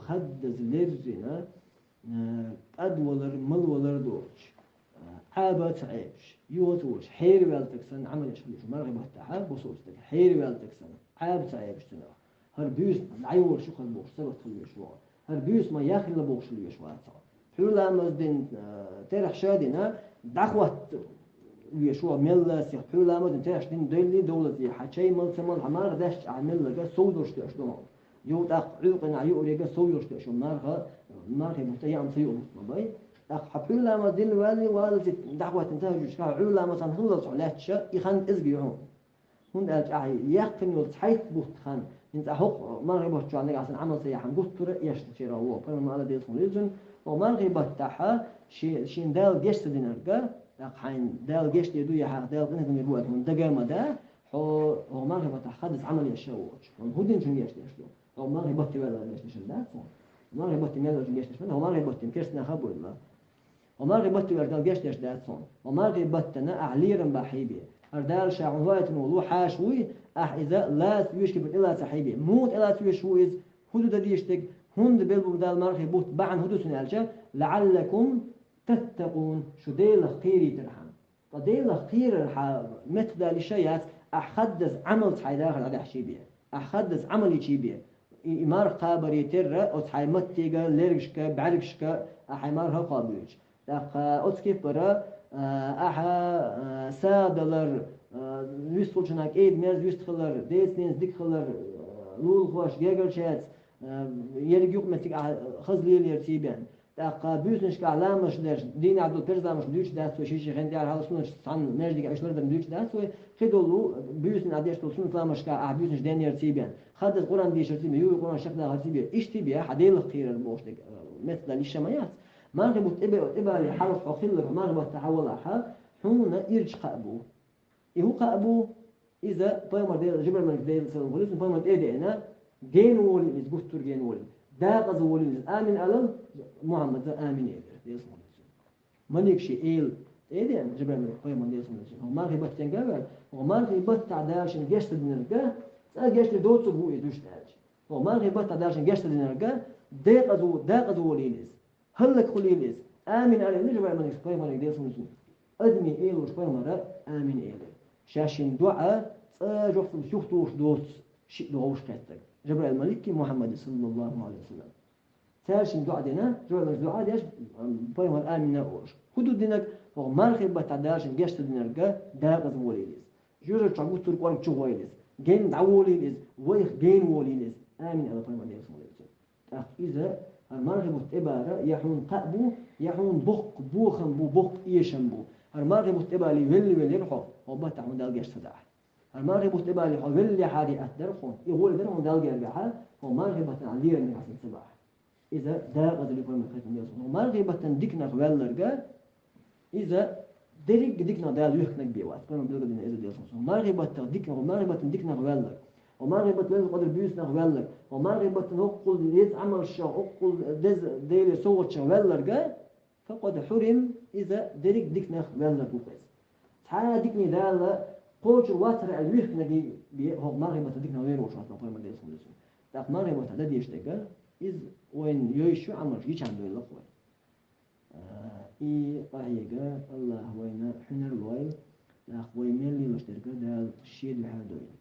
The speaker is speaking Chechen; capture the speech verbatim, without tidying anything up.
хаддаза лерзина, э, кӀадвалар, малвалар доцуш, э, Ӏаба а ца Ӏебаш, юха а ца волуш, хьераваьлла стаг санна Ӏамал еш хила везаш ву мархий баттахь, бусалба стаг, хьераваьлла стаг санна, Ӏаба а ца Ӏебаш цунах. ХӀара буьйса дӀайолуш ю хаза бохуш, сагатта хила везаш ву. ХӀара буьйса ма яхъян бохуш хила везаш вац хьо. Пхьуьйра ламаз дина, э, терахь ша дина, дӀахӀотта везаш ву, мелла а сиха, пхьуьйра ламаз дина, терахь дина, доьллий, довлалий, хьан чай мала, ца мала, хьан марха даьхча, ахьа меллага сов йолуш тоьаш ду хьуна. Юха тӀаккха Ӏуьйкъана юургӀа сов йолуш тоьаш ю марха, мархий бутт яа ца юург ма бай. ТӀаккха хьан пхьуьйра ламаз дина валлий, валлалий, дӀахӀоттина тахьажуд чу, хьан Ӏуьйра ламаз хан хилла цхьа лаьтташ, и хан кӀезиг ю хьуна. ХӀунда аьлча ахьа яьккхина йолу цхьайтта бутт хан, хӀинца ахьа хӀокху мархий баттахь чохь нагахь санна Ӏамал ца яхьана гуттара а эшна шера ву, пайхамар ма аьлла, Делан салам хуьлийла цунна, хӀокху мархий баттахь шен, шен Дала гечдинарг, тӀаккха хьайна Дала гечдийр ду я хьайх Дала къинхетам бийр бу аьлла хьуна дага ма дан, хьо хӀокху мархий баттахь хаддаза Ӏамал еш ша воцуш, хӀунда хӀун динчунна гечдеш ду? ХӀокху мархий батте ваьлла гечдеш дац хьуна. Мархий батте мел ваьлла гечдеш ма ду, хӀокху мархий батте керстанаха а бу аьлла. Ва мархий батте ваьлла Дала гечдеш дац хьуна. Ва мархий баттана ахьа лерам бан хьийбе. ХӀара Дала ша хьуна ваийтина волу хьаша вуй, ахьа иза лаца вуьйш кепара тӀелаца хьийбе. Муха тӀелаца вуьйш ву иза? ХӀун ду дан дийш дерг? ХӀунда белла бу Дала мархий бутт бахьана хӀун ду цунна аьлча, «ЛаӀаллакум таттакъун», шу Делах кхерийтархьама. Ткъа Делах кхерар хьан меттах далийша яц, ахьа хаддаза Ӏамалца хьайн дахар дӀадахьийбе. Ахьа хаддаза Ӏамал йичийбе. И, и марха кхабаре терра, оцу хьайн маттига, лергашка, бӀаьргашка ахьа хьайн марха кхобуьйтуш. ТӀаккха оцу кепара, а, ахьа, а, сагӀа далар, а, вистхуьлучунна кӀеда мерза вистхилар, деца-ненаца дика хилар, а, лулахошца, гергарчаьрца, а, ерриг юкъаметтиг ахьа хаза лелаяр цийбен. ТӀаккха буьйсанашкахь ламазаш деш, дийнахь долу парзламаш дуьйцуш дац вай, ши-ши хен тӀаьхьа хьала суннаташ цхьана маьждиге Ӏаш лардам дуьйцуш дац вай, кхидолу буьйсанна Ӏа деш долу суннат ламазашкахь ахьа буьйсанаш денъяр цийбен, хаддаза Къуръан дийшар цийбен, юй Къуръан шакдахар цийбен, иштта бен, хьан Делах кхерар бохуш дерг, э, меттах далийша ма яц. Мархий бутт тӀебе-, тӀебале хьалха хьо хилларг, мархий баттахь хьан валахь, хьуна ирча кхаъ бу. И хӀун кхаъ бу? Иза пайхамар Дела, Жибраил малик Делан салам хуьлийла цунна, пайхамар тӀе а деана, гена волийла иза, гуттар а гена волийла. Декъаза волийла иза. Амин алал, Мухьаммада амин элира, Делан салам хуьлийла цунна. Малик ши эла тӀе а деана, Жибраил малик пайхамар Делан салам хуьлийла цунна. Хьо мархий баттенга а ваьлла, хьо мархий баттахь Дала шен гечдинарга, цкъа гечдина доцург ву иза вуьшта аьлча. Хьо мархий баттахь Дала шен гечдинарга, декъаза, декъаза волийла иза. ХӀаллакьхуьлийла иза. Амин аьлла, Жибраил малик пайхамарга Делан салам хуьлийла цунна. Адамийн элош пайхамара амин элира. Шаьш шен доӀа цкъа жоп луш юхатухуш доцу шиъ ду вовшахкхеттарг. Жибраил маликкий Мухьаммадий, саллаллаху Ӏалайхи ва саллам. Цара шен доӀа дина, Жибраил малик доӀа деш, м, пайхамар амин а олуш. ХӀун ду динарг? ХӀокху мархий баттахь Дала шен гечдинарга декъаза волийла иза. Жоьжахати чохь гуттар а кӀорга чу гӀойла иза. Гена дӀаволийла иза. Вайх гена волийла иза. Амин аьлла пайхамар Делан салам хуьлийла цунна. ТӀаккха иза, хӀара мархий бутт тӀебара, я хьуна кхаъ бу, я хьуна боккха бохам бу, боккха эшам бу. ХӀара мархий бутт тӀебале велла-веллера хьо, хьо баттахь хьуна Дала геч ца дахь. ХӀара мархий бутт тӀебале хьо веллехьара атта дара хьуна, и гӀоле дара хьуна Далла гергахьа, хьо мархий баттахь лерам дина хьан ца бахь. Иза декъаза ду пайхамар кхайкхам Делан салам. ХӀара мархий баттана диканах ваьлларга, иза дерриг а диканах Дала юьхкинарг бен вац. Пайхамар билгалдина иза Делан салам. Мархий баттах диканах, мархий баттана диканах ваьлларг. Ва мархий баттана лаза къадар буьйсанах ваьлларг. Ва мархий баттана хӀоккхул еза Ӏамалша, хӀоккхул деза Деле совгӀатчех ваьлларга, факъад хьурим, иза дерриг а диканах ваьлларг ву иза. Цхьа а дикане Дала кхочур вацара аьлла юьхкинарг бен хӀокху мархий баттана диканах вер волуш вац, пайхамар Делан салам. ТӀаккха мархий баттахь дан дезаш дерг, иза вайна йойуш ю Ӏамалш гича дойла вай. А, и къахьега Аллах вайна хьуьнар лойла, тӀаккха вай мел лелош дерг Дала шен дуьхьа дойла.